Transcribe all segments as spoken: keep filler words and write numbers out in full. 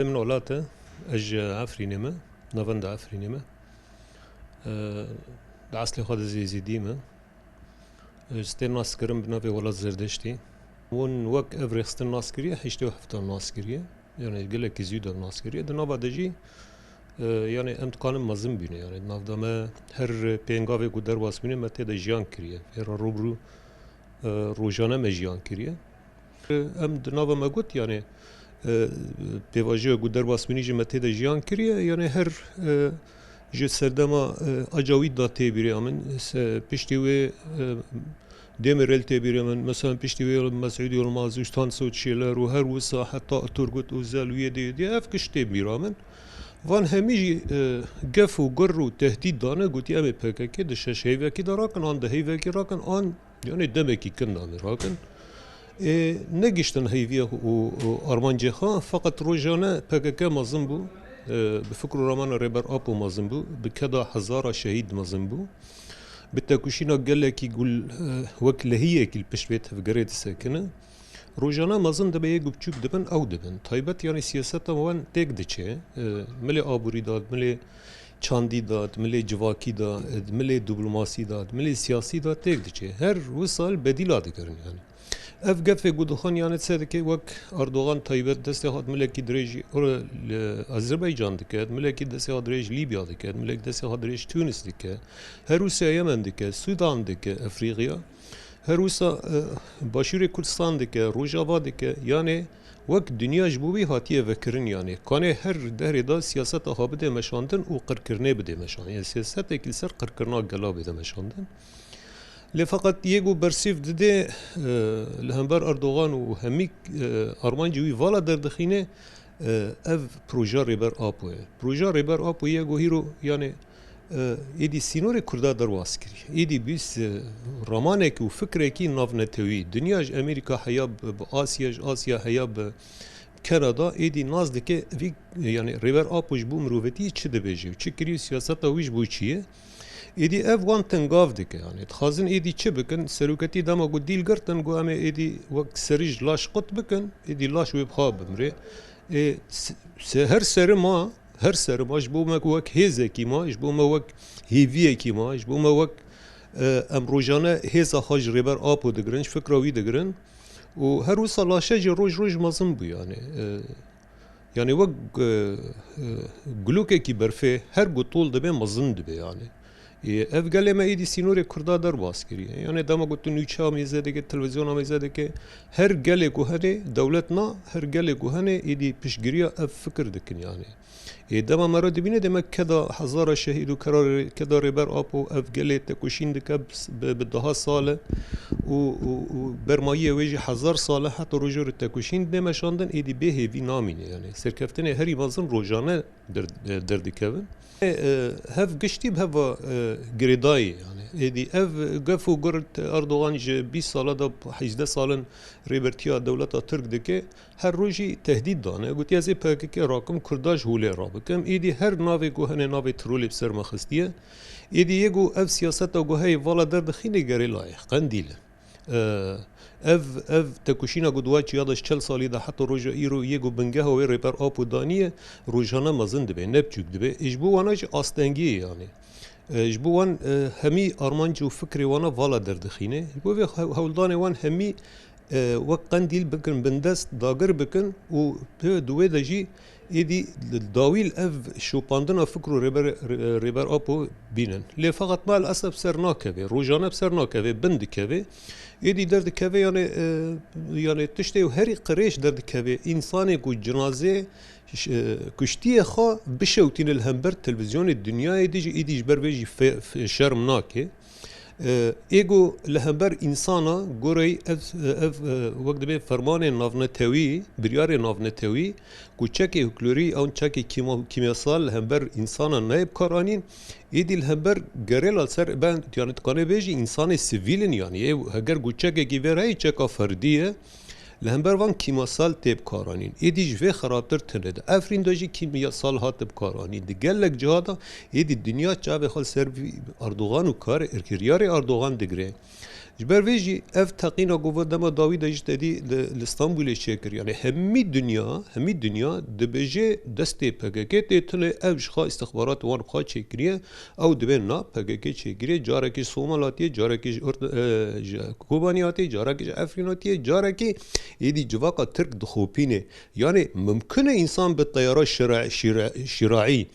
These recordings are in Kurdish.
Min welat e, ez ji Efrînê me, navenda Efrînê me. E, Di eslê xwe de zî Êzîdî me. E, Ji tê naskirin bi navê Welat Zerdeştî. Hûn wek ev rêxistin nas kiriye, heştê û heft nas kiriye. Yani gelekî zû de nas kiriye. Di nava de jî, e, yani em dikanin mezin bîne. Yani di nav de me her pêngavê ku derbas bîne me tê de jiyan kiriye. Êra rûbirû, e, rojane me jiyan kiriye. Em di nava me got, yani, e, pêvajoya ku derbas bûnî jî me tê de jiyan kiriye, yani her, e, ji serdema, e, Ecawîd da tê bîrê min, se-, piştî wê, e, Demirel tê bîrê min, mesela piştî wê Mesûd Yilmaz û Tansu Çiller û her wisa heta Turgut Özel û yê dê yê dê ev giş tê bîra min. Van hemî jî, e, gef û gur û tehdîd dane, gotiye em ê P K K di şeş heyvekî de rakin, an di heyvekî rakin, an Yani demekî kin da em ê rakin. Ê, negiştin heyviya û, û armancê xwe, feqet rojane P K K mezin bû, e, bi fikr û ramana Rêber Apo mezin bû, bi keda hezara şehîd mezin bû. Bi tekoşîna gelekî gul, e, wek lehiyekî li pişt vê tevgerê disekine. Rojane mezin dibe, yê ku biçûk dibin, ew dibin. Taybet yani siyaseta wan têk diçe. E, milê aborî da, milê çandî da, di milê civakî da, di milê diplomasî da, di milê siyasî da têk diçe. Her wisa li bedîla dikirin yani. Ev gefê ku dixwin yani çi dike, wek Erdogan taybet destê xwe di milekî dirêj li Azerbaycan dike, di milekî destê xwe dirêj Lîbya dike, di milekî destê xwe dirêj Tunis dike, her wisa Yemen dike, Sudan dike, Efrîqiya. Her wisa, e, Başûrê Kurdistan dike, Rojava dike, yani wek dinya ji bo wî hatiye vekirin, yani kanê her dehrê de siyaseta xwe bide meşandin û qirkirinê bide meşandin. Yani siyasetekî li ser qirkirina gela bide meşandin. Lê feqet yê ku bersîv dide, e, li hember Erdogan û hemî, e, armancê wî vala derdixîne, e, ev proja Rêber Apo ye. Proja Rêber Apo ye ku hîro, yani, e, êdî sînorê Kurda derbas kiriye. Êdî bîst, e, ramanekî û fikrekî navnetewî. Dinya ji Amerîka heya bi, bi Asya, ji Asya heya bi Kanada, êdî nas dike vî, yani Rêber Apo ji bo mirovetiyê çi dibêje û çi kiriye, siyaseta wî ji bo çi ye? Êdî ev wan tengav dike, yani dixwazin êdî çi bikin? Seroketî dema ku dîl girtin, got, em ê êdî wek serî ji laş qut bikin, êdî laş wê biha bimrê. Ê, se-, se-, her serê ma, her serê ma ji bo me ku wek hêzekî ma, ji bo me wek hêviyekî ma, ji bo me wek, e, em rojane hêza xwe ji Rêber Apo digirin, ji fikra wî digirin. Û her wisa laşe jî roj roj mezin bû, yani. E, yani wek, e, e, gulokekî berfê her ku tol dibe mezin dibe, yani. Ê, ev gelê me êdî sînorê Kurda derbas kiriye. Yani dema ku tu nûçe amêze dike, televîzyon amêze dike, her gelê ku hene, dewlet na, her gelê ku hene, êdî piştgiriya ev fikir dikin, yani. Ê, dema me re dibîne, demek keda hezara şehîd û kera rê-, keda Rêber Apo ev gelê tekoşîn dike bi, bi, bi daha sal e û, û, û bermayiyê wê jî hezar sal e, heta roja rê tekoşîn dê meşandin, êdî bê hêvî namîne, yani. Serkeftinê herî mezin rojane der-, e, derdikevin. E, e, hev giştî bi heva, e, girêdayî, yani. Êdî ev gef û gur Erdogan ji bîst sala de hîzdeh salin rêbertiya dewleta Tirk dike, her rojî tehdîd dane. Gotiye, ez ê P K K rakim, Kurda ji holê rabikim. Êdî her navê ku hene navê trolê bi ser me xistiye. Êdî yê ku ev siyaseta ku heye vala derdixîne gerê layê Qendîl e. E, ev, ev tekoşîna ku di wa çiya de ji çel salî de heta roja îro yê ku bingeha wê Rêber Apo daniye, rojane mezin dibe, ne biçûk dibe. Ê, ji bo wana jî astengiyê, yani. E, ji bo wan, e, hemî armanc û fikrê wana vala derdixîne. Ji bo vê hew-, hewldanê wan hemî, e, wek Qendîl bikin bindest, dagir bikin û di, di wê de jî êdî li dawî li ev şopandina fikr û Rêber, Rê-, Rêber Apo bînin. Lê feqet maalesef ser nakeve, rojane bi ser nakeve, bin dikeve. Êdî derdikeve, yani, e, yani tiştê herî qirêj derdikeve. Însanê ku cinazê ş-, e, kuştiyê xwe bişewtîne li hember televîzyonê dinyayê dî jî, êdî ji ber vê jî fe-, fe-, şerm nake. E, ê ku li hember însana goreyî ev, ev, e, wek dibê fermanê navnetewî, biryarê navnetewî, ku çekê huklorî an çekê kîma-, kîmyasal li hember însana nayê bikaranîn, êdî li hember gerêla ser ben, yani dikanê bêjî însanê sivîl in, yani ê heger ku çekekî vê reyê çeka ferdî ye, li hember van kîmyasal tê bikaranîn. Êdî ji vê xerabtir tune de. Efrîn de jî kîmyasal hate bikaranîn. Di gelek ciha de êdî dinya çavê xwe li ser vî Erdogan û karê, kiryarê Erdogan digire. Ji ber vê jî ev teqîna ku va dema dawî de jî te dî li, li Stenbolê çêkir. Yanî hemî dinya, hemî dinya dibêje destê P K K tê tune, ev ji xwe îstixbarat wan bi xwe çêkiriye, ew dibê na P K K çêkiriye, carekî ji Somal hatiye, carekî ji Urd-, e, ji Kobanî hatiye, carekî ji Efrîn hatiye, carekî êdî civaka Tirk dixopîne. Yanî mimkun e însan bi teyara şira-, şira-, şîraî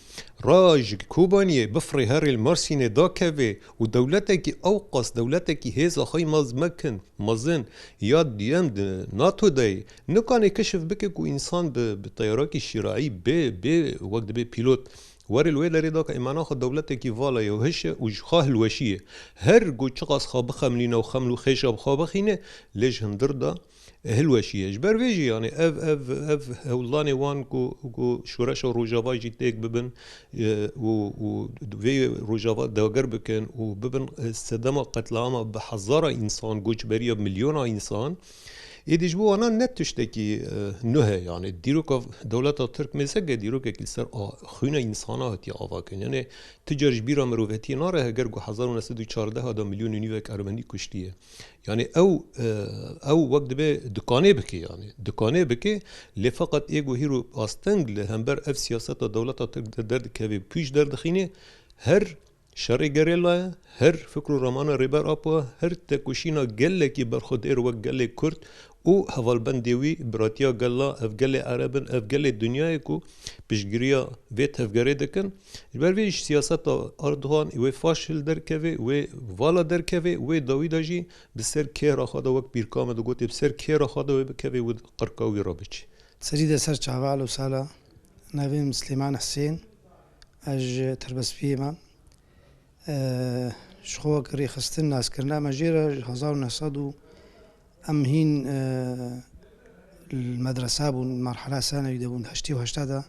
ra ji Kobaniyê bifirê herê li Mersînê dakeve û dewletekî ewqas dewletekî hêza xwe yî mez-, mekin, mezin ya diyem di NATO de ye. Nikanê keşif bike ku însan bi, bi teyarekî şîraî bê, bê wek dibê pîlot were li wê derê dake, ê mana xwe dewletekî vala ye û hiş e û ji xwe hilweşî ye. Her ku çiqas xwe bixemlîne û xeml û xêşa bi xwe bixîne, lê ji hundir de hilweşî ye. Ji ber vê jî, yanî ev, ev, ev hewldanê wan ku, ku şoreşa Rojava jî têk bibin, e, û, û vê Rojava dagir bikin û bibin, e, sedema qetlama bi hezara însan, göçberiya milyona însan, êdî ji bo wana ne tiştekî, e, nuh e. Yanî dîroka dewleta Tirk mêzek e, dîrokekî li ser a, xwîna însana hatiye avakirin. Yanî tu car ji bîra mirovetiyê nare heger ku hezar û neh sed û çardeh de milyon û nîvek Ermenî kuştiye. Yanî ew, e, ew wek dibe dikanê bike, yanî dikanê bike, lê feqet ê ku hîro asteng li hember ev siyaseta dewleta Tirk de derdikeve, pûç derdixîne, her şerê gerêla ye, her fikr û ramana Rêber Apo ye, her tekoşîna gelekî berxwedêr wek gelê Kurd û hevalbendê wî, biratiya gela, ev gelê Ereb in, ev gelê dinyayê ku piştgiriya vê tevgerê dikin. Ji ber vê jî siyaseta Erdogan wê faşil derkeve, wê vala derkeve, wê dawî de jî bi ser kêra xwe de wek pîrka me digotê, bi ser kêra xwe de wê bikeve û qirka wî re biçe. Serî de ser çava alo sala, navê min Silêman Hisên, ez ji Tirbespiyê me. E, ji xwe wek rêxistin naskirina me jê re ji hezar û neh sed û em hîn, e, li medresa bûn, merhela senewî de bûn, heştê û heşta de.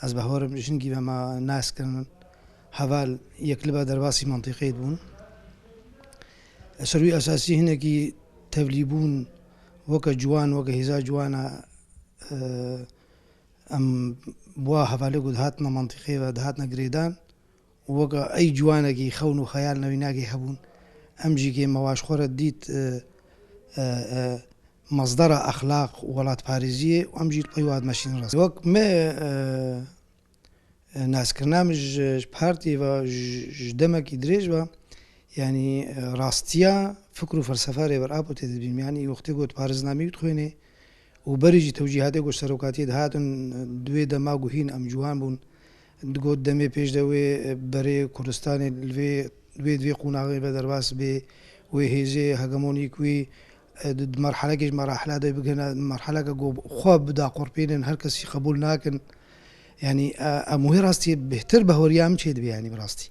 Ez bawer im jin gî ve me nas kirin. Heval yekliba derbasî mantîqê dibûn. Ser wî esasî hinekî tevlîbûn weke ciwan, weke hêza ciwana, e, em wa hevalê ku dihatine mantîqê ve, dihatine girêdan û weke ey ciwanekî xewn û xeyal newînakê hebûn. Em jî kê me wa ji xwe re dît, e, e, e, masdera exlaq û welatparêziyê û em jî li pey wa dimeşînin rast. Wek me, e, e, naskirina min ji, ji partiyê ve, ji, ji demekî dirêj ve, yanî, e, rastiya fikr û felsefa Rêber Apo tê dibînim. Yanî wextê ku tu parêznameyê dixwênê û berî jî tewcîhatê ku ji serokatiyê dihatin, di wê dema ku hîn em ciwan bûn, digot demê pêş de wê, e, berê Kurdistanê li vê, wê di vê qonaxê ve derbas bê, wê hêzê hegemonîk wî, e, di, di merhelekê ji merahila de bigihine merheleke ku xwe bida qurpînin, her kesî qebûl nakin. Yanî, e, em wê rastî bêhtir behweriya min çêdibe, yanî bi rastî.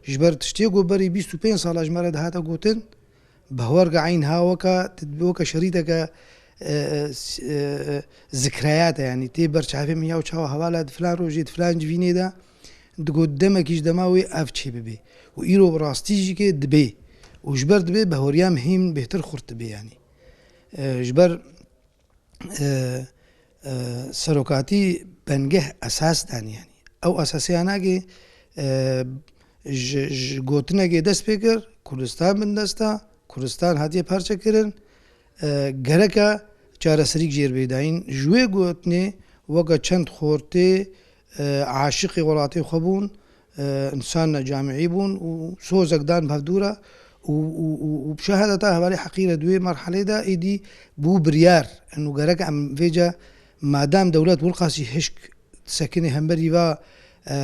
Ji ber tiştê ku berî bîst û pênc sala ji me re dihate gotin, behwerke eyn ha weke, weke şerîteke, e, e, s-, e, e, zikreyat e, yanî tê ber çavê min ya û çawa hevala di filan rojê, di filan civînê de, digot demekî ji dema wê ev çê bibe. Û îro bi rastî jî ke dibe. Û ji ber dibe behweriya min hîn bêhtir xurt dibe, yanî. E, ji ber, e, e, serokatî bengeh esas danî, yanî. Ew esasiyana ke, e, ji, ji gotinekê dest pê kir, Kurdistan bindest e, Kurdistan hatiye parçekirin, e, gereke çareserîk jê re bê dayîn. Ji wê gotinê weke çend xortê, e, aşiqê welatê xwe bûn, e, însanna camîî bûn û sozek dan bi hevdû re û, û, û, û bi şehadeta hevalê heqî re di wê merhelê de êdî bû biryar. Eno gerek em vêca madem dewlet wilqasî hişk sekinê hemberî va, e, e,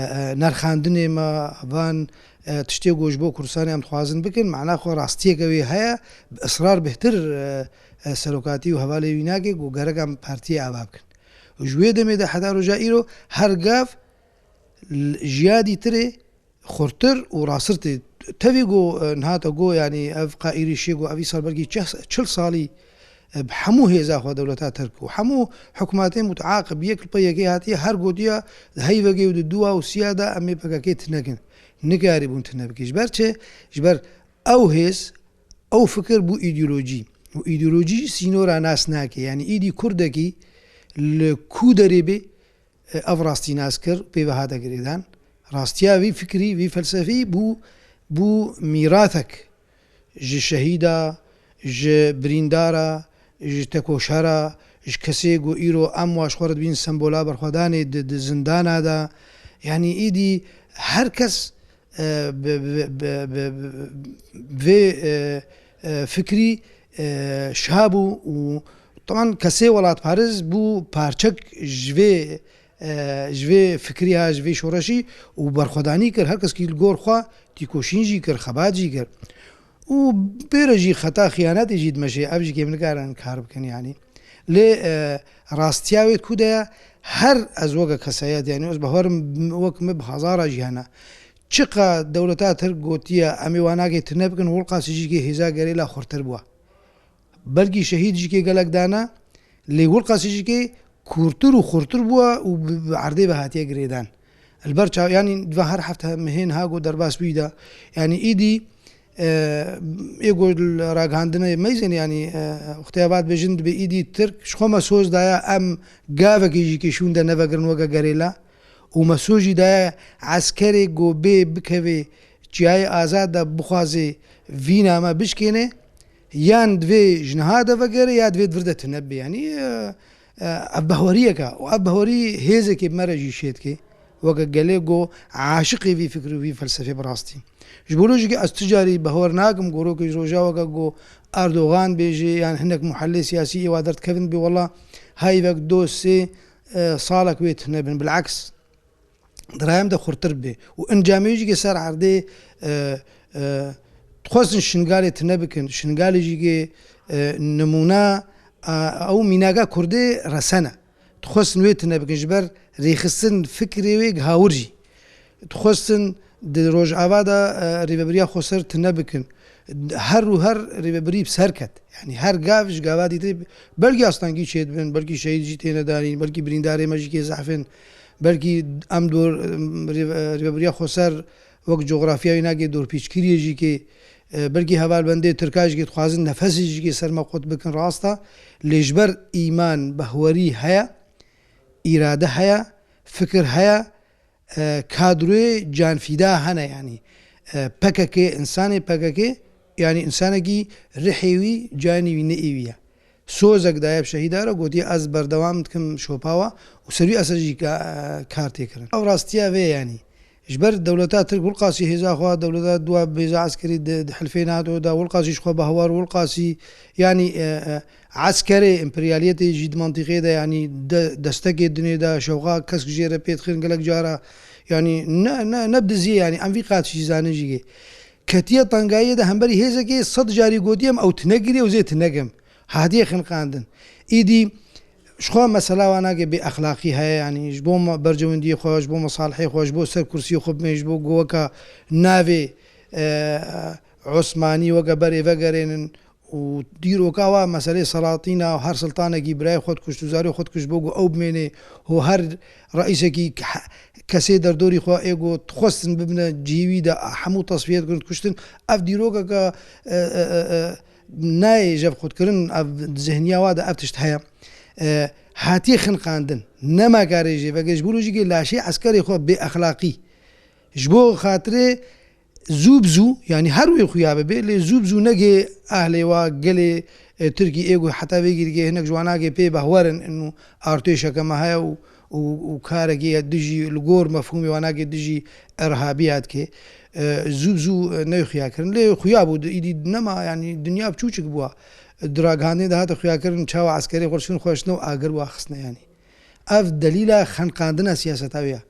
nerxandinê me, van, e, tiştê ku ji bo Kurdistanê em dixwazin bikin, mana xwe rastiyeke wê heye, bi israr bêhtir, e, e, serokatî û hevalê wî nake ku gerek em partiyê ava bikin. Û ji wê demê de heta roja îro her gav l-, ji ya dîtirê xurtir û rasirtê. Tevî ku, e, niha te got, yanî ev qa êrîşê ku ev îsal belkî çeh-, çil salî, e, bi hemû hêza xwe dewleta Tirk û hemû hikûmetên muteaqib yek li pey yekê hatiye her gotiya di heyvekê û di dûa û siya de em ê P K K tune kin. Nikarîbûn tune bike. Ji ber çi? Ji ber ew hêz, ew fikir bû îdeolojî. Û îdeolojî sînora nas nake. Yanî îdî kurdekî li ku derê bê, e, ev rastî nas kir, pê ve hate girêdan. Rastiya vî fikrî, vî felsefî bû, bû mîratek ji şehîda, ji birîndara, ji tekoşera, ji kesê ku îro em wa ji xwe re dibînin sembola berxwedanê di, di zindana de. Yanî îdî her kes, e, bi, bi, bi, bi, bi, vê, e, e, fikrî, e, şa bû û teban kesê welatparêz bû parçek ji vê, e, ji vê fikriya, ji vê şoreşî û berxwedanî kir. Her kes kî li gor xwe tîkoşîn jî kir, xebat jî kir. Û pê re jî xeta xiyanetê jî dimeşe, ev jî kêm nikarin kar bikin yanî. Lê, e, rastiya wê ku de ye, her ez weke kesayet, yanî ez bawerim wek min bi hezara jî hene. Çiqa dewleta Tirk gotiye, em ê wanakê tune bikin, Wilqasî jî kê hêza gerêla xurtir bûye. Belkî şehîd jî kê gelek dane, lê Wilqasî jî kê kûrtir û xurtir bûye û bi, bi erdê ve hatiye girêdan. Li ber çav, yanî di van her hefte mehên ha ku derbas bûyî de, yanî îdî, e, ê ku li ragihandinê meyzên, yanî, e, wextê ev hat bêjin dibê îdî Tirk ji xwe mesoj daye em gavekê jî kê şûnde nevegirin weke gerêla û mesoj jî daye eskerê ku bê bikeve çiyayê azad de bixwaze vîna me bişkêne, yan divê ji niha de vegere ya divê di vir de tune bibe. Yanî, e, e, ev behweriyek e û ev behwerî hêzekê bi me re jî şêdike. Weke gelê ku aşiqê vî fikr û vî felsefê bi rastî. Ji bo lojîkê ez tu carî behwer nakim ku rokê ji roja weke ku Erdogan bêje yan hinek muhellê siyasî ê wa derdikevin bê wela hay vek do sê, e, salek wê tune bin. Bileks, di raya min de xurtir bibe. Û encamê jî ke ser erdê, e, e, dixwestin Şingalê tune bikin. Şingalê jî ke, e, nimûna, e, ew mînaga Kurdê resen e. Dixwestin wê tune bikin ji ber rêxistin fikrê wê gihawir jî. Dixwestin di Rojava de, e, rêvebiriya xweser tune bikin. Her û her rêvebirî bi ser ket. Yanî her gav ji gava dîtirî belkî astengî çêdibin, belkî şehîd jî têne danîn, belkî birîndarê me jî kê zehf in, belkî em dor, em, rê-, rêvebiriya xweser wek cografya wî nake dorpîçkiriyê jî kê, e, belkî hevalbendê Tirka jî kê dixwazin nefesê jî kê ser me qut bikin rast e. Lê ji ber îman, behwerî heye, îrade heye, fikir heye, e, kadroyê canfîda hene, yanî, e, P K K, insanê P K K, yanî insanekî rihê wî, canî wî ne êwî ye. Sozek daye bi şehîda re, gotiye, ez berdewam dikim şopa we û ser wî esas jî ka-, e, kar tê kirin. Ev rastiya vê, yanî. Ji ber dewleta Tirk Wilqasî hêza xwe, dewleta dua bi hêza eskerî di, di hilfê NATO de, Wilqasî ji xwe behwer, Wilqasî, yanî, e, e, eskerê emperyaliyetê jî di mantîqê de, yanî de, destekê dinê de, şewqa kesk jê re pê dixin gelek cara, yanî ne, ne, ne bi diziyê, yanî em vî qat jî zanin jî kê. Ketiye tengayiyê de hemberî hêzekê sed carî gotiye em ew tune kiriye û zê tune kim. Hatiye xinqandin. Îdî ji xwe mesela wana ke bê exlaqî heye, yanî ji bo me bercewendiyê xwe, ji bo mesalihê xwe, ji bo ser kursiyê xwe bimê, ji bo goveka navê, e, Osmanî weke berê vegerênin û dîroka wa meselê selatîna û her siltanekî birayê xwe dikuşt û zarê xwe dikuşt bo ku ew bimênê û her reîsekî ke-, kesê derdorî xwe ê ku dixwestin bibine cihê wî de hemû tesfiye dikirin dikuştin. Ev dîrokeke, e, e, e, e, nayê jevxwedkirin, ev di zihniya wa de ev tişt heye. E, hatiye xinqandin. Nema karê jê veke ji bo lojîkê laşê eskerê xwe bê exlaqî. Ji bo xatirê zû bi zû, yanî her wê xuya bibe, lê zû bi zû negê ehlê wa gelê, e, Tirkî ê ku heta vê gîrgê hinek ji wan nagê pê behwer in, û artêşeke me heye û, û, û karekê ye dijî, li gor mefhûmê wan nagê dijî irhabiya dike. E, zû bi zû, e, neyê xuya kirin. Lê xuya bû, di-, îdî nema, yanî dinya bi çûçik bûa. Di ragihandinê de hate xuya kirin, çawa eskerê xwe şûn xwe şino agir wa xistine yanî. Ev delîla xenqandina siyaseta wê ye.